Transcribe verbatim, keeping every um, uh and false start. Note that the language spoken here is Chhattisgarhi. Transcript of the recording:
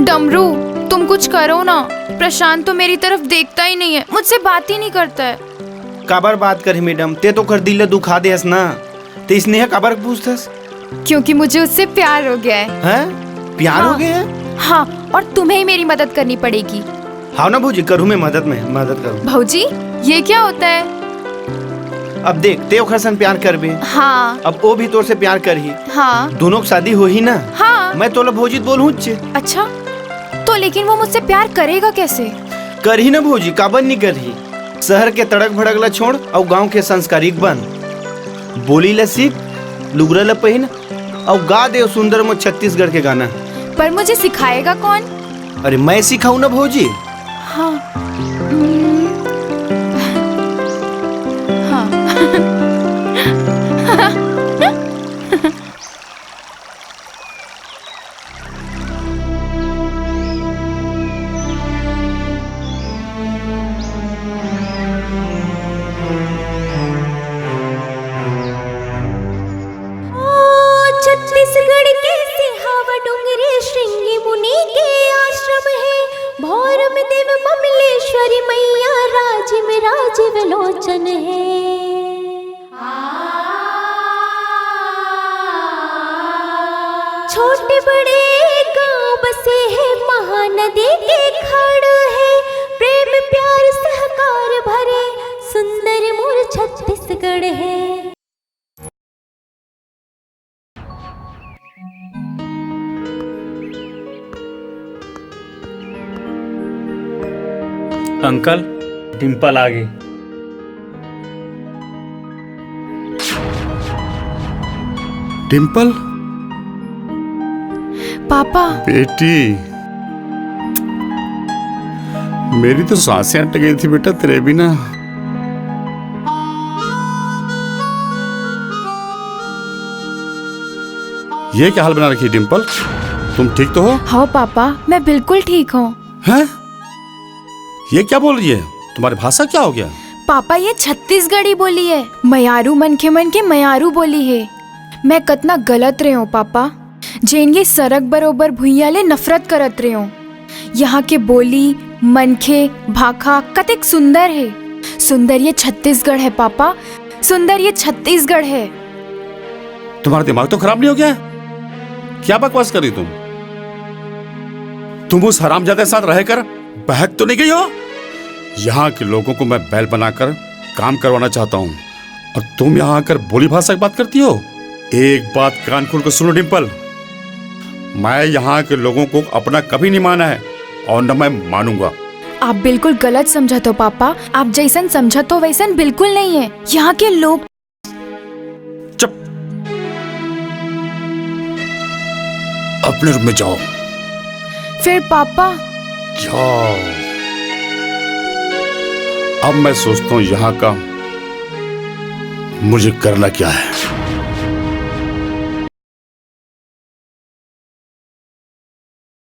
डमरू, तुम कुछ करो ना। प्रशांत तो मेरी तरफ देखता ही नहीं है, मुझसे बात ही नहीं करता है। काबर बात करही मैडम, ते तो ओकर दिल ल दुखा दे हस ना, ते स्नेहा काबर पूछथस? क्योंकि मुझे उससे प्यार हो गया है। हैं? प्यार हो हाँ। गया है? हाँ, और तुम्हें ही मेरी मदद करनी पड़ेगी। हाँ ना भौजी, करूँ मैं मदद, मैं मदद करूँ। भौजी, ये क्या होता है? अब देख, ते ओखर सन प्यार करबे, हाँ। अब वो भी तोर से प्यार करही। हाँ। दोनों की शादी होही ना? हाँ। मैं तोला भौजी बोलहूँ चे। अच्छा, तो लेकिन वो मुझसे प्यार करेगा कैसे? करही ना भौजी, काबर नहीं करही? शहर के तड़क भड़क ला छोड़ अउ गांव के संस्कारिक बन। बोली ला सीख, लुगरा ला पहिन अउ गा दे सुंदर मोर छत्तीसगढ़ के गाना। पर मुझे सिखाएगा कौन? अरे मैं सिखाऊं ना भौजी। हाँ। हम्म। हाँ। ओ, छत्तीसगढ़ के सिहावा डोंगरी श्रृंगी मुनि के आश्रम हे। भौरम देव बमलेश्वरी मैया राजिम राजीव लोचन हे। छोटे बड़े गांव बसे हे, महानदी के खाड़ हे। प्रेम प्यार सहकार भरे, सुंदर मोर छत्तीसगढ़ हे। अंकल, डिम्पल आ गे। डिम्पल? पापा। बेटी, मेरी तो सांसें अट गई थी बेटा तेरे बिना। ये क्या हाल बना रखी है डिम्पल? तुम ठीक तो हो? हाँ पापा, मैं बिल्कुल ठीक हूँ। हैं? ये क्या बोल रही है? तुम्हारी भाषा क्या हो गया? पापा, ये छत्तीसगढ़ी बोली है, मयारू मनखे मन के मयारू बोली है। मैं कतना गलत रहे हूँ पापा, जेन ये सरग बरोबर भुइयां ले नफरत करत रहे हूँ। यहाँ के बोली, मनखे, भाखा कतेक सुंदर है। सुंदर ये छत्तीसगढ़ है पापा, सुंदर ये छत्तीसगढ़ है। तुम्हारा दिमाग तो खराब नहीं हो गया? क्या बकवास कर रही तुम? तुम उस हरामजादे के साथ रहकर बहक तो नहीं गई हो? यहाँ के लोगों को मैं बैल बनाकर काम करवाना चाहता हूँ और तुम यहाँ आकर बोली भाषा की बात करती हो? एक बात कान खोल कर सुनो डिम्पल, मैं यहाँ के लोगों को अपना कभी नहीं माना है और न मैं मानूंगा। आप बिल्कुल गलत समझत हो पापा, आप जैसन समझत हो वैसन बिल्कुल नहीं है। यहाँ के लोग चुप। अपने रूम में जाओ। फिर पापा? जाओ। अब मैं सोचता हूँ यहाँ का मुझे करना क्या है।